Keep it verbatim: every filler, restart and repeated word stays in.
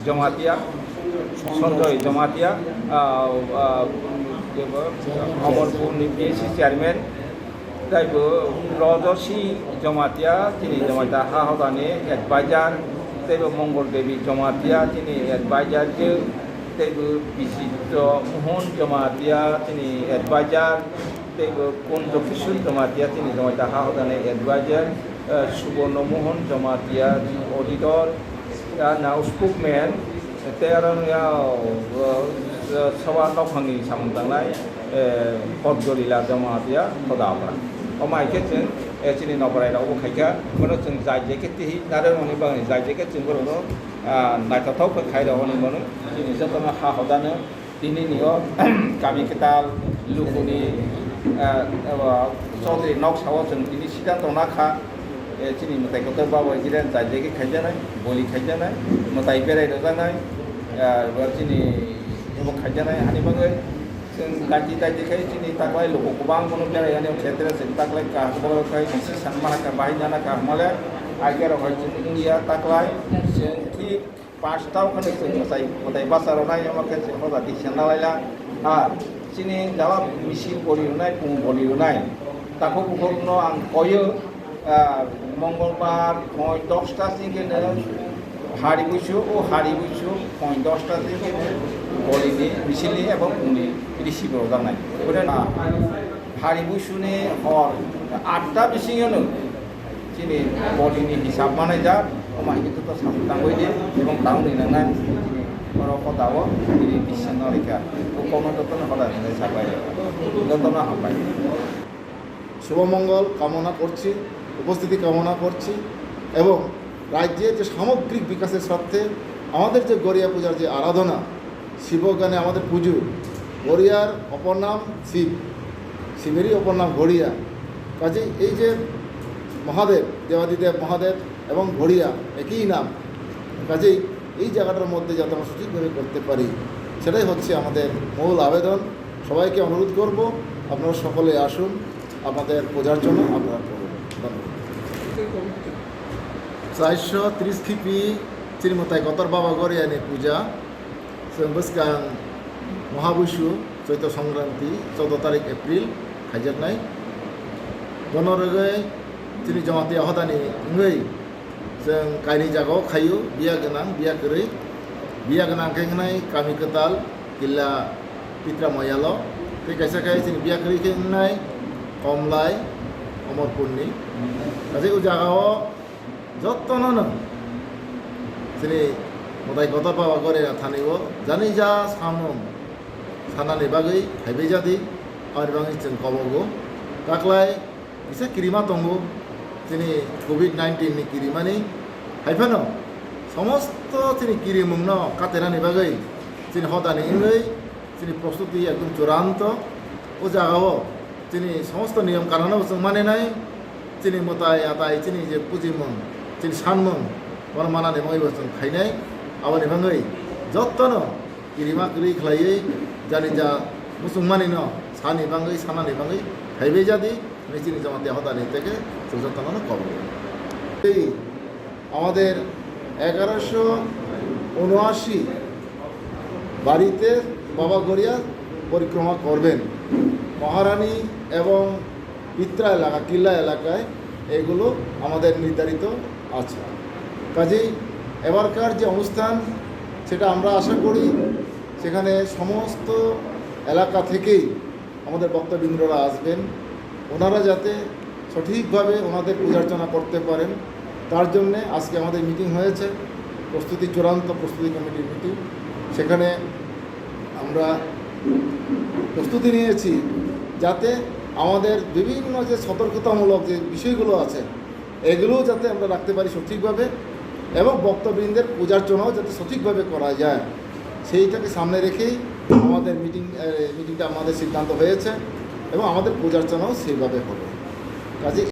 Jamatia, Sanjoy Jamatia, ah, ah, Amarpur ni P S C chairman, tei bo Rajasi Jamatia, chini Jamatia ha hoda ni advisor, tei bo Mongol Devi Jamatia, chini advisor je, tei bo Bisito Mohon Jamatia, chini advisor, tei bo Kunjo Kishore Jamatia, chini Jamatia ha hoda ni advisor, eh, Suborno Mohon Jamatia, auditor, ya na spokesman, tei aro ya, eh, eh, soba nokhangni samung tangnai, eh, Podgorila Jamatia hoda abra. Omo hai khe chwng, eh, chini nokrai rok bo khaikha, bono chwng jai jai khe twi narwk mani bagwi jai jai khe chwng borokno, ah, naithothok khe khai rok hwnwi mano. Chini jotono ha hodano Tini ni o kami kwtal lukuni, ah, abo Chaudhary nok sao chwng tini sida tongna kha, eh, chini mwtai kotor babo jira jai jai khe khaijaknai, boli khaijaknai, mwtai berai rwjaknai, ah, abo chini abo khaijaknai hani bagwi chwng daiti daiti khai chini taklai luku kwbang bono berai yani o khetre chwng taklai kaham khai bisi sanma hakha bahai nana kaham male aike rok hai chwng wngya taklai chwng thik Pash tao kheno chwng mwtai, mwtai basa rwnai, omo khe chwng hoda diksa nalaila. Ar chini jala misil boli rwnai, pung boli rwnai. Takhuk bukhukno ang koyo, ah, Mongolbar phoi dosta singkhe no hari buisu, o hari buisu phoi dosta singkhe no bolini misilni ebo pungni receive rwjaknai. Ore na hari buisuni hor atta bisingo no Chini body ni hisab manai jak, omo hai khe joto samung tangwi di, ebong tangwi nangnai, chini oro kota o, chini decision no rikha, o kokno joto no hoda hinwi sabai, joto no hambai. Shubh Mangal কামনা করছি, উপস্থিতি কামনা করছি এবং রাজ্যের যে সামগ্রিক বিকাশের স্বার্থে আমাদের যে গড়িয়া পূজার যে আরাধনা, শিব গানে আমাদের পুজো, গড়িয়ার অপর নাম শিব, শিবেরই অপর নাম গড়িয়া। কাজেই এই যে মহাদেব, দেবাদিদেব মহাদেব এবং গড়িয়া একই নাম, কাজেই এই জায়গাটার মধ্যে যাতে আমরা সঠিকভাবে করতে পারি, সেটাই হচ্ছে আমাদের মূল আবেদন। সবাইকে অনুরোধ করব, আপনারা সকলে আসুন, আমাদের পূজার জন্য আপনারা করুন। ধন্যবাদ। চারশো ত্রিশ খিপি শ্রীমতাই গতর বাবা গরিয়ানি পূজা, Chwng bwskang Mohabuisu, Choito Songkranti, choudo tarik April, khaijaknai. Bono rwgwi chini Jamatia hodani wngwi chwng kainwi jagao khaio, biya gwnang, biya kwrwi. Biya gwnang khe wngnai Kami Kwtal, Killa Pitra Moyalo, tei kaisa khe chini biya kwrwi khe wngnai Komlai, Omorpurni. Kaisa o jagao Jotono no chini Madai Kotor Baba Gorina thani o jani ja samung sanani bagwi phaibai jadi, aboni bagwi chwng kobogo. Taklai kisa kirima tongo, chini covid nineteen ni kirimani, hai phano somosto chini kirimungno katenani bagwi chini hodani wngwi chini prostuti ekdom churanto. O jagao chini somosto niyom kanunno bo chwng maninai, chini mwtai atai, chini je pujimung, chini sanmung, bono manani bagwi bo chwng khainai. Aboni bagwi jotono kirima kwrwi khlaiwi jani ja muchungmanino sani bagwi, sanani bagwi phaibai jadi, hwnwi chini Jamatia hodani teke chwng jotono kobor. Tei আমাদের এগারোশো উনআশি বাড়িতে বাবা গড়িয়া পরিক্রমা করবেন। মহারানী এবং পিত্রা এলাকা, কিল্লা এলাকায় এগুলো আমাদের নির্ধারিত আছে। কাজেই এবারকার যে অনুষ্ঠান, সেটা আমরা আশা করি সেখানে সমস্ত এলাকা থেকেই আমাদের ভক্তবৃন্দরা আসবেন, ওনারা যাতে সঠিকভাবে ওনাদের পূজার্চনা করতে পারেন, তার জন্যে আজকে আমাদের মিটিং হয়েছে, প্রস্তুতি, চূড়ান্ত প্রস্তুতি কমিটির মিটিং। সেখানে আমরা প্রস্তুতি নিয়েছি যাতে আমাদের বিভিন্ন যে সতর্কতামূলক যে বিষয়গুলো আছে, এগুলোও যাতে আমরা রাখতে পারি সঠিকভাবে এবং ভক্তবৃন্দের পূজার্চনাও যাতে সঠিকভাবে করা যায়, সেইটাকে সামনে রেখেই আমাদের মিটিং, এ, মিটিংটা আমাদের সিদ্ধান্ত হয়েছে এবং আমাদের পূজার্চনাও সেইভাবে হবে। কাজেই